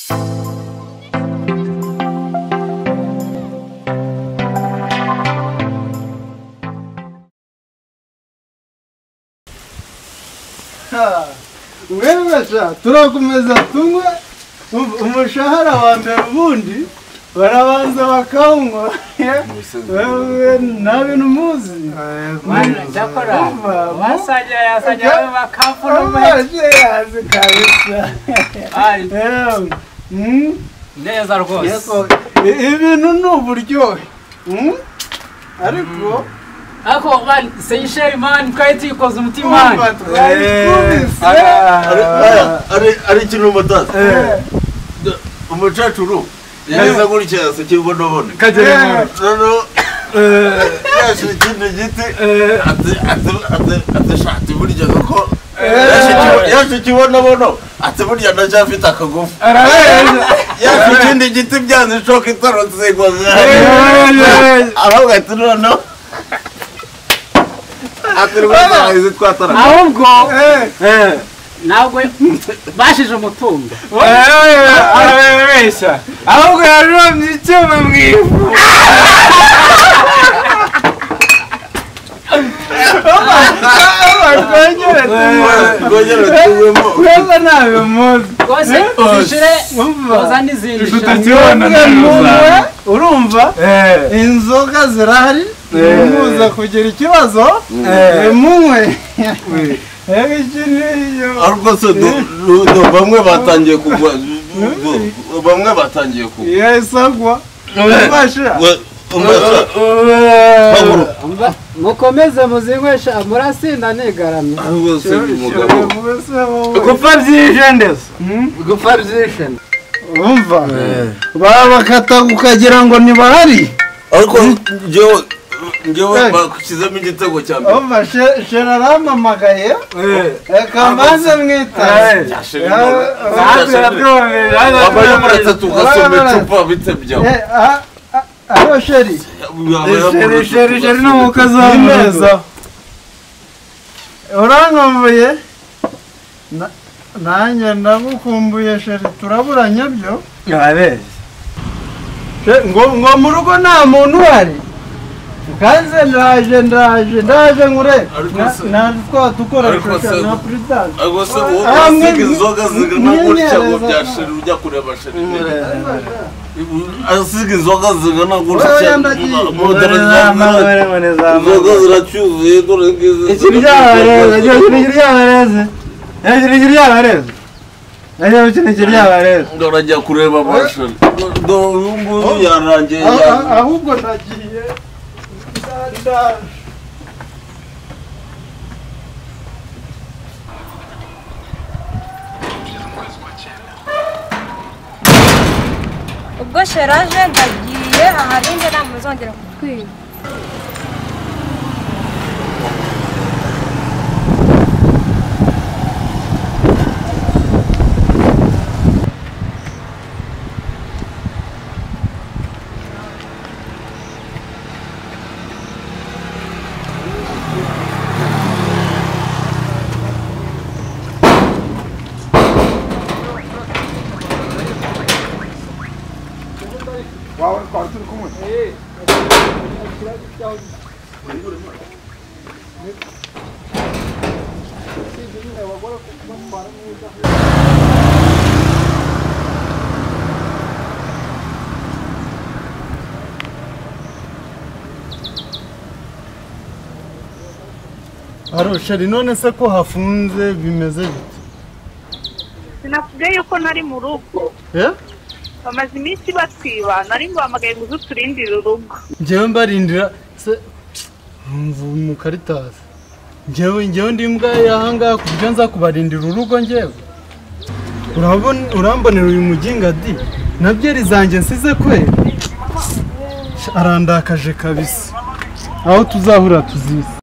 Wewe turakomeza tunywe umushahara wa mbere ubundi barabanza bakawunywa. Wewe nabe numuzi cyakora wasajya yasajya bakafuna yazi kabisa. Neza rwose ibintu ni uburyohe ariko ako man seyisheri man twari tuyikoze umutima. Ari ikintu mutazi umukecuru yageze gutya kibonobono noneho yashyira ikindi giti ati shati burya kuko yashyira ikibonobono ati burya ndacyafite akagufa yashyira ikindi giti byanze ishoka itorotse ikoze aravuga ati noneho ahubwo ntabwo bashije umutungo arabeshya ahubwo yaromye icyuma mu ifu. Urumva inzoga zirahari muza kugira ikibazo munywe. Ariko se bamwe batangiye kugwa, bamwe batangiye kugwa. Yesagwa mukomeze muzinywesha murasinda nigaramye. Gupfa byishe ndetse gupfa byishe umva babakata ukagira ngo ntibahari. Ariko njyewe bakushyizemo igitego cya mbere. Umva shera arampamagaye reka mbanze mwitaye. Wabaye muratatu ugasoma icupa bite byawe. Aho sheri sheri sheri ni umukozi w'ameza. Urankumbuye nanjye ndagukumbuye sheri turaburanye byo. Ngo mu rugo nta muntu uhari. Kanze ndaje ndaje ndaje nkure na twa dukora na president. Ariko se wowe usiga inzoga zingana gutya ngo bya sheri ujya kureba sheri asiga inzoga zingana gutya inzoga ziracyuzuye dore ngizi. Ndorajya kureba basheri dore uyu nguyu yarangiye ahubwo ndagiye. Ubwo sheraje ndagiye aharinde nta muzongera kutwiba. Aro sheri none se ko hafunze bimeze bite? Sinakubwiye yuko nari mu rugo. Bamaze iminsi batwiba nari nguhamagaye ngo uze uturindire urugo. Njyewe mbarindira se mu Caritas. Njyewe ndi imbwa y'ahangaha ku buryo nza kubarindira urugo njyewe. Urabona urambonera uyu muginga di na byeri zanjye nsize kwe. Arandakaje kabisa. Aho tuzahura tuzisi.